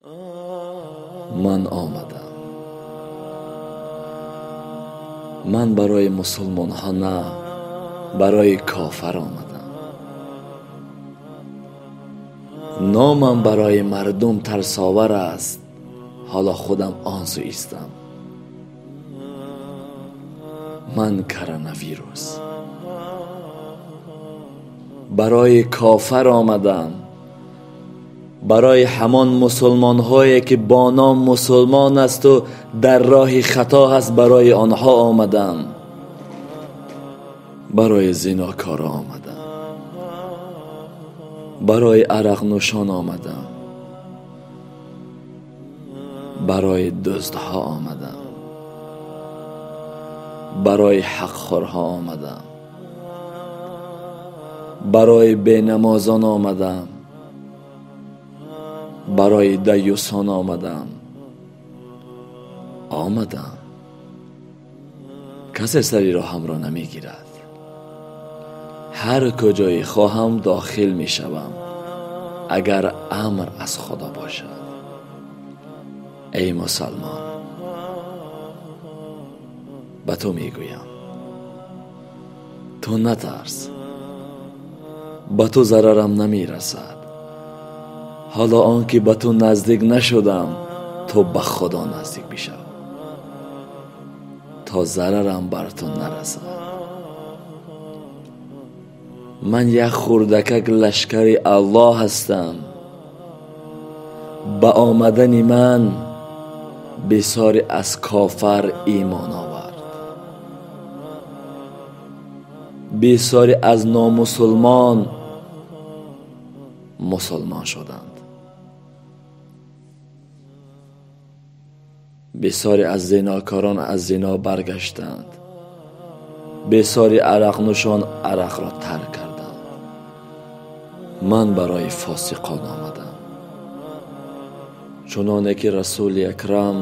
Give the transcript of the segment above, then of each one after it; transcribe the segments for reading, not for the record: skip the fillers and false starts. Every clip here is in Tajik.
Ман омадам. Ман барои мусулмонҳо на, барои кофир омадам. Номам барои мардум тарсовар аст, ҳоло худам он су истам. Ман коронавирус. Барои кофир омадам. Барои ҳамон мусулмонҳое ки бо ном мусулмон аст ва дар роҳи хато ҳаст, барои онҳо омадам. Барои зинокор омадам. Барои арақнӯшон омадам. Барои дуздҳо омадам. Барои ҳақхӯрҳо омадам. Барои бенамозон омадам. Барои даюсон омадам. Омадам. Касе сари роҳамро намегирад. Ҳар куҷое хоҳам дохил мешавам, агар амр аз Худо бошад. Эй мусулмон, ба ту мегӯям, ту натарс, ба ту зарарам намерасад. Ҳоло он ки ба ту наздик нашудам, ту ба Худо наздик бишав, то зарарам бар ту нарасад. Ман як хурдакак лашкари Аллоҳ ҳастам. Ба омадани ман бисёре аз кофир имон овард, бисёре аз номусулмон мусулмон шуданд, бисёре аз зинокорон аз зино баргаштанд, бисёре арақнӯшон арақро тарк карданд. Ман барои фосиқон омадам, чуноне ки Расули Акрам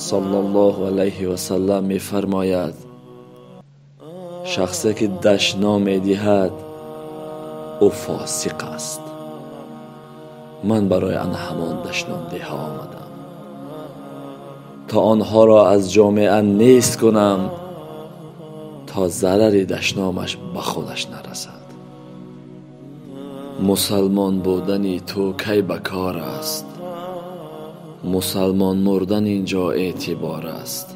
саллаллоҳу алайҳи васаллам мефармояд: шахсе ки дашном медиҳад, ӯ фосиқ аст. Ман барои ан ҳамон дашномдиҳа омадам, то онҳоро аз ҷомеа нест кунам, то зарари дашномаш ба худаш нарасад. Мусулмон будани ту кай ба кор аст? Мусулмон мурдан инҷо эътибор аст.